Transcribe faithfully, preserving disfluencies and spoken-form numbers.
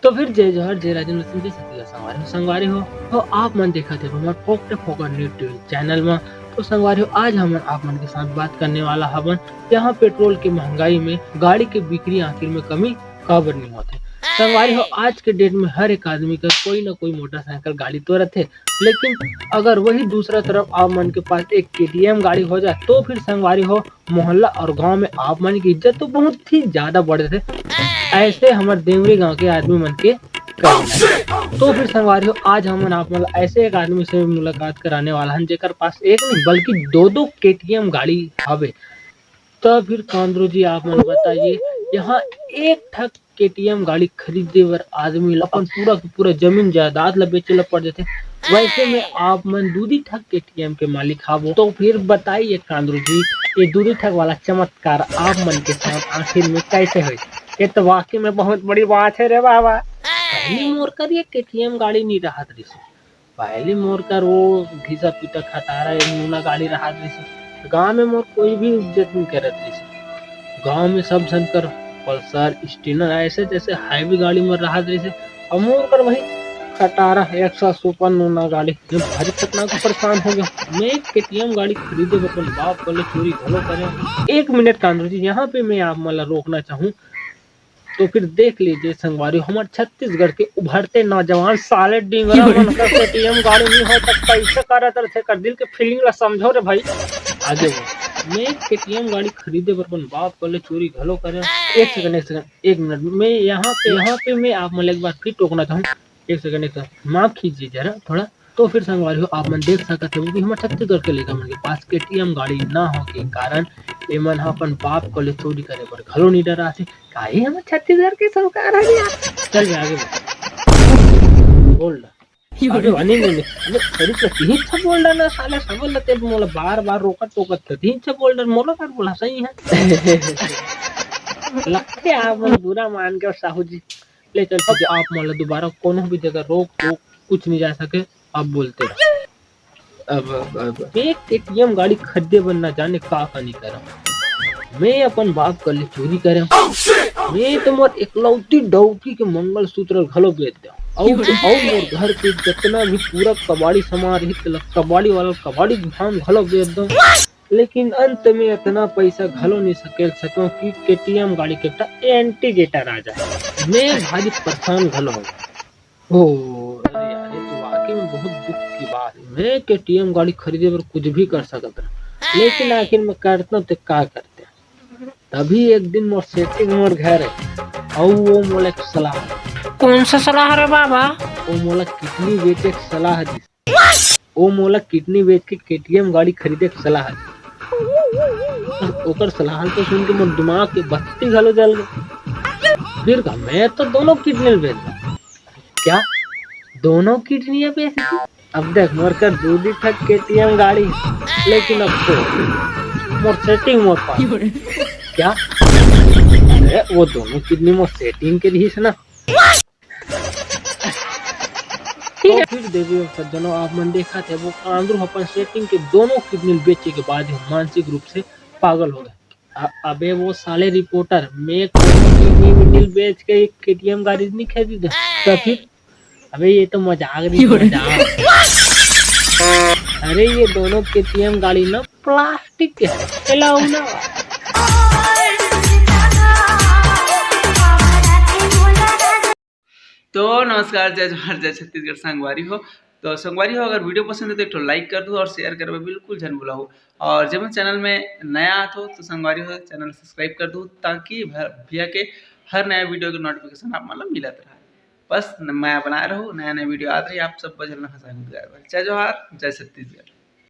तो फिर जय जोहार, जय राजेंद्र सिंह, जय छत्तीसगढ़ संगवारी हो। संगवारी हो, तो आप मन देखत हे हमर फोकटे फोकट न्यूज टीवी चैनल में। तो संगवारी हो, आज हमन आप मन के साथ बात करने वाला हवन, यहाँ पेट्रोल के महंगाई में गाड़ी के बिक्री आखिर में कमी काबर नहीं होथे। संगवारी हो, आज के डेट में हर एक आदमी का कोई ना कोई मोटरसाइकिल गाड़ी तो रहथे, लेकिन अगर वही दूसरा तरफ आप मन के पास एक केटीएम गाड़ी हो जाए, तो फिर संगवारी हो, मोहल्ला और गांव में आप मन की इज्जत तो बहुत ही ज्यादा बढ़ जाथे। ऐसे हमर देवरी गांव के आदमी मन के करना। तो फिर संगवारी हो, आज हमन आप मन ला ऐसे एक आदमी से मुलाकात कराने वाला हन, जेकर पास एक नहीं बल्कि दो दो केटीएम गाड़ी हवे। तो फिर कांदरू जी, आप मन बताइए, यहाँ एक ठक केटीएम गाड़ी खरीदे बर आदमी ला अपन पूरा के पूरा जमीन जायदाद ला बेचे ला पड़ जाथे। वैसे में आप मन दूधी ठक केटीएम के मालिक हावो, तो फिर बताइए कांदरू जी, ये दूधी ठक वाला चमत्कार आप मन के साथ आखिर में कैसे होइस? ये तो वाकई में बहुत बड़ी बात है रे बाबा। पहली मोर कर ये केटीएम गाड़ी नहीं रहत रहिस। पहली मोर कर वो घिसा पीटा खटारा एक नूना गाड़ी रहत रहिस। गांव में मोर कोई भी इज्जत नहीं करत रहिस। गांव में सब झन कर पल्सर, स्टेनर, ऐसे जैसे हाईवे गाड़ी में रहत रहिस। अब मोर कर वही खटारा एक सौ सुपर नूना गाड़ी। मैं भारी खतरनाक परेशान हो गया। मैं एक केटीएम गाड़ी खरीदे बर अपन बाप वाले चोरी घलो करे। एक मिनट कांदरू जी, यहाँ पे मैं आप मन ला रोकना चाहूँ। तो फिर देख लीजिए संगवारी, हमर छत्तीसगढ़ के उभरते नौजवान साले डिंगरा मन का केटीएम गाड़ी नहीं हो तो कैसे करत रथे कर दिल के फीलिंग ला समझो रे भाई। आगे वो, मैं केटीएम गाड़ी खरीदे बर अपन बाप वाले चोरी घलो करे। एक सेकंड, एक सेकंड, एक मिनट, मैं यहाँ पे, यहाँ पे मैं आप मन ला एक बार फिर टोकना चाहूँ। एक सेकंड, एक सेकंड, माफ कीजिए जरा थोड़ा। तो फिर संगवारी हो, आप मन देख सकत हो कि हमर छत्तीसगढ़ के लइका मन के पास केटीएम गाड़ी ना हो के कारण एमन ह अपन बाप को ले चोरी करे बर घलो नहीं डराथे। काहे हमर छत्तीसगढ़ के सरकार है यार। चल बे आगे बढ़। बोल डा। अबे वनी नहीं, नहीं। अबे सही तो तीन छह बोल डा ना साले, समझ लेते मोला बार बार रोकत टोकत तो तीन छह बोल डा, मोला कर बोला सही है। लगते आप मन बुरा मान के साहू जी। ले चल, ठीक है, आप मन ला दोबारा कोनो भी जगह रोक टोक कुछ नहीं जा सके। अब बोलते रहो। अब, अब, अब मैं केटीएम गाड़ी खरीदे बर ना जाने का का नहीं करा। मैं अपन बाप कर ले चोरी करे। मैं तो मोर एकलौती डौकी के मंगलसूत्र घलो बेच दे। अउ, अउ मोर घर के जितना भी पूरा कबाड़ी सामान रही, तेला कबाड़ी वाला कबाड़ी धाम घलो बेच दो। लेकिन अंत में इतना पैसा घलो नहीं सकेल सको कि केटीएम गाड़ी के एकटा एंटीगेटर आ जाए। मैं भारी परेशान घलो हूँ। ओ, अरे यार, ये तो वाकई में बहुत दुख की बात है। मैं केटीएम गाड़ी खरीदे बर कुछ भी कर सकत रहा, लेकिन आखिर में करता तो का करते। तभी एक दिन मोर सेटिंग मोर घर है, अउ वो मोला एक सलाह दे। कौन सा सलाह रे बाबा? वो मोला किडनी बेचे के सलाह दी। वो मोला किडनी बेच के केटीएम गाड़ी खरीदे के सलाह दी। ओकर सलाह तो सुन के मोर दिमाग के बत्ती घलो जल गए। फिर का, मैं तो दोनों किडनी बेच दूं। क्या? दोनों किडनी बेच दी? अब देख, मोर कर दूधी ठक केटीएम गाड़ी, लेकिन अब तो मोर सेटिंग मोर पास। क्या? अरे, वो दोनों किडनी मोर सेटिंग के रहीस ना। ठीक है। तो फिर देवी और सज्जनों, आप मन देखा थे, वो कांदरू अपन सेटिंग के दोनों किडनी बेचे के बाद ही मानसिक रूप से पागल हो गए। अ-, अबे वो साले रिपोर्टर, मैं कोनो किडनी विडनी बेच के एक केटीएम गाड़ी नहीं खरीद। तो फिर, अबे ये तो मजाक नहीं, मजाक। अरे ये दोनों केटीएम गाड़ी ना प्लास्टिक के है, चलाओ ना। तो नमस्कार, जय जोहार, जय छत्तीसगढ़ संगवारी हो। तो संगवारी हो, अगर वीडियो पसंद है तो एक ठो लाइक कर दो और शेयर करबे बिल्कुल झन भुलाहू। और जब चैनल में नया आत हो तो संगवारी हो, चैनल सब्सक्राइब कर दो, ताकि भ-, भैया के हर नया वीडियो के नोटिफिकेशन आप मतलब मिलत रहे। बस न-, नया बनाए रहो, नया नया वीडियो आत रही, आप सब बजल न हंसा गुदगुदाए बर। जय जोहार, जय छत्तीसगढ़।